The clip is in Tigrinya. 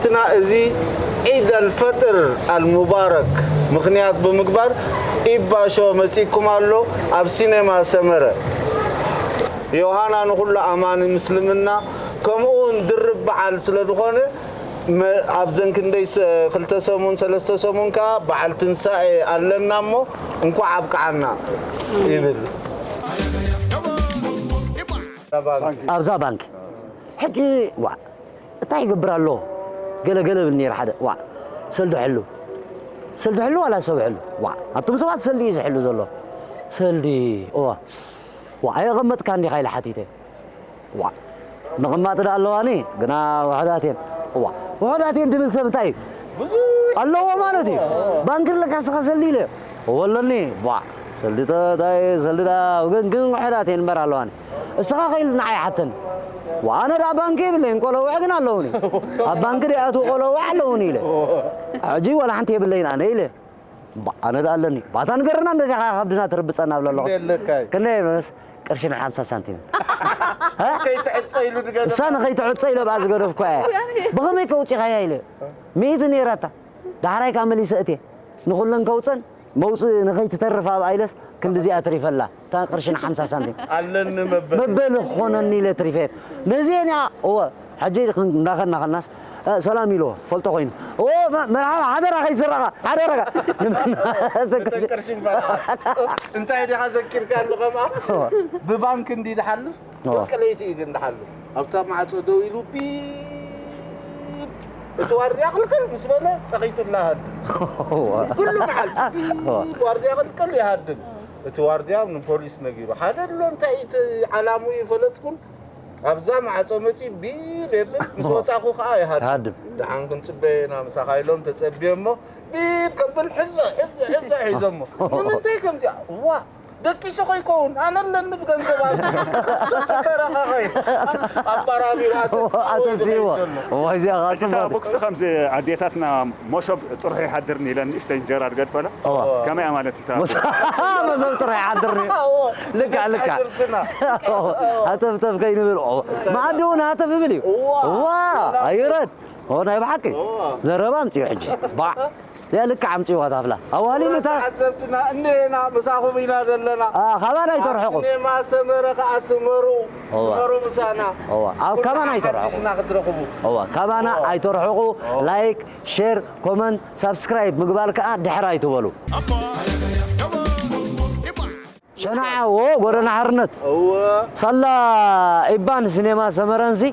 እና እዚ ዒድ ኣልፈጥር ኣልሙባረክ ምኽንያት ብምግባር ኢባ ሾ መጺእኩም ኣሎ ኣብ ሲኔማ ሰመረ። ዮሃና ንኹሉ ኣማኒ ምስልምና ከምኡ እውን ድርብ በዓል ስለ ዝኾነ መ- ኣብዘን ክንደይ ስ- ክልተ ሰሙን ሰለስተ ሰሙን ከኣ በዓል ትንሳኤ ኣለና እሞ እንኳዕ ኣብቅዓና ይብል። ኣብዛ ባንክ ሕጂ ዋ እንታይ ይገብር ኣሎ ገለ ገለ ብል ነይረ ሓደ ዋ ሰልዲ ሕሉ ሰልዲ ሕሉ ዋላ ሰብ ሕሉ ዋ ኣቱም ሰባት ሰልዲ እዩ ዝሕሉ ዘሎ ሰልዲ እዋ ዋ ኣየቐመጥካ እንዲኻ ኢለ ሓቲተ ዋ ምቕማጥ ዳ ኣለዋኒ ግና ውሕዳት እየን ዋ ውሕዳት እየን ድብል ሰብ እንታይ እዩ ኣለዎ ማለት እዩ ባንክ ኣለካ ስኻ ሰልዲ ኢለ ወለኒ ዋ ሰልዲ ተ- ታይ ሰልዲ ዳ ግን ግን ውሕዳት እየን እምበር ኣለዋኒ እስኻ ኸይል ንዓይ ሓተኒ ኣነ ደኣ ባንኪ የብለይን ቆለውዕ ግን ኣለውኒ ኣብ ባንኪ ደኣ ኣትው ቆለውዕ ኣለውኒ ኢለ ሕጂ ወላ ሓንቲ የብለይን ኣነ ኢለ ኣነ ደኣ ኣለኒ ባታ ንገርና እንደዚኻ ከብድና ትርብፀና ብለ ኣለኹ ክንደይ ኣለካ እዩ? ክንደይ መስ ቅርሽን ሓምሳ ሳንቲም ከይትዕፀ ኢሉ ድገ እሳ ንኸይትዕፀ ኢለ ብኣ ዝገደፍኳ እያ ብኸመይ ከውፂኻያ ኢለ ሚእቲ ነይራታ ዳሕራይ ካብ መሊሰ እትየ ንኹለን ከውፀን መውፅእ ንኸይትተርፍ ኣብኣ ኢለስ ክንድዚኣ ትሪፈላ እታ ቅርሽን ሓምሳ ሳንቲም ኣለኒ መበል መበል ክኾነኒ ኢለ ትሪፈየት ነዚአን እያ እወ ሕጂ እንዳኸድና ከልናስ ሰላም ኢልዎ ፈልጦ ኮይኑ መርሓባ ሓደራ ከይስረኻ ሓደራኻ ቅርሽን ፈርሓ እንታይ ዲኻ ዘኪርካ ኣሎ ከምኣ ብባንክ እንዲ ድሓልፍ ወርቂ ለይቲ እዩ ግን ድሓልፍ ኣብታ ማዕፆ ደው ኢሉ ቢብ እቲ ዋርድያ ክልክል ምስ በለ ፀቒጡላ ሃድም ኩሉ መዓልቲ ቢብ ዋርድያ ክልክል ይሃድም እቲ ዋርድያ ንፖሊስ ነጊሩ ሓደ ኣሎ እንታይ እቲ ዓላሙ ይፈለጥኩን ኣብዛ ማዕፆ መፂ ቢብ የብል ምስ ወፃኹ ከዓ ይሃድም ይሃድም ደሓን ክንፅበየና ምሳኻ ኢሎም ተፀብየ እሞ ቢብ ከብል ሕዞ ሕዞ ሕዞ ሒዞሞ ንምንታይ ከምዚኣ ዋ ደቂሱ ከይከውን ኣነ ኣለኒ ብገንዘብ ኣብዚ ተሰረቐ ኸይ ኣባራቢሩ ኣተሲዎ ኣተሲዎ ወይ እዚኣ እታ ቦክሲ ከምዚ ኣዴታትና መሶብ ጥርሑ ይሓድርኒ ኢለን ንእሽተይ እንጀራ ዝገድፈላ ከመይ እያ ማለት እታ መሶብ ጥርሑ ይሓድርኒ ልክዕ ልክዕ ሃተፍተፍ ከይንብል መኣዲ እውን ሃተፍ ይብል እዩ ዋ ኣይረድ ናይ ብሓቂ ዘረባ ኣምፅኡ ሕጂ ባዕ እዚኣ ልክዕ ኣምፅእዋ ታፍላ ኣዋሊ ነታ ተዓዘብትና እንዴና ምሳኹም ኢና ዘለና ካባና ይተርሕቑ ሲኔማ ሰመረ ከዓ ስመሩ ስመሩ ምሳና ኣብ ካባና ይተርሕቑ ሓዲስና ክትረኽቡ እዋ ካባና ኣይተርሕቑ ላይክ ሼር ኮመንት ሳብስክራይብ ምግባር ከዓ ድሕር ኣይትበሉ ሸናዓ ዎ ጎደና ሓርነት እወ ሳላ ኢባን ሲኔማ ሰመረንሲ